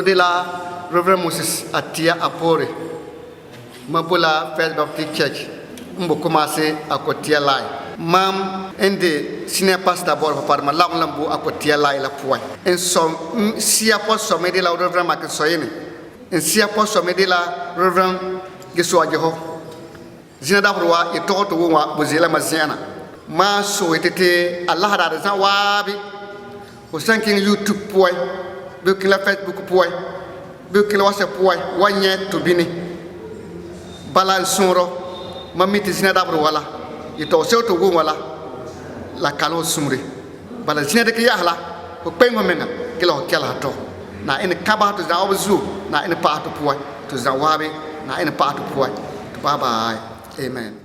de la Reverend Moses Atia Apore. Ma bo la First Baptist Church n bo Kumasi Akotia Line. Mam n de senior pastor bɔ'ɔra Paparema lagum la n bo Akotia Line la puan. N sɔ n sia pɔsɔ me de la Reverend Martin Sɔyene. N sia pɔsɔ me de la Reverend Jesua Jeho. Zina dabere wa yetɔgɔ to wom wa bo ze'ele ma zi'an na. Ma soe ti ti a lahadaare zã waabi. Ho san keŋɛ YouTube poan bii ho keŋɛ la Facebook poan bii ho keŋɛ la WhatsApp poan wan nyɛ to bini. Bala n suurɔ, mam mi ti zina dabere wa la, yetɔɣeseko to wom wa la, la kali ho suunre. Bala zina dekɛ yɛ'ɛha la, ho kpeŋe ho mɛŋa ge la ho kɛleha tɔ. Na'ayenɛ kã bahɛ to zan'an wa zuo, Na'ayenɛ pa'ahɛ to poan, to zan'an waabi, Na'ayenɛ pa'ahɛ to poan. To bye bye. Amen.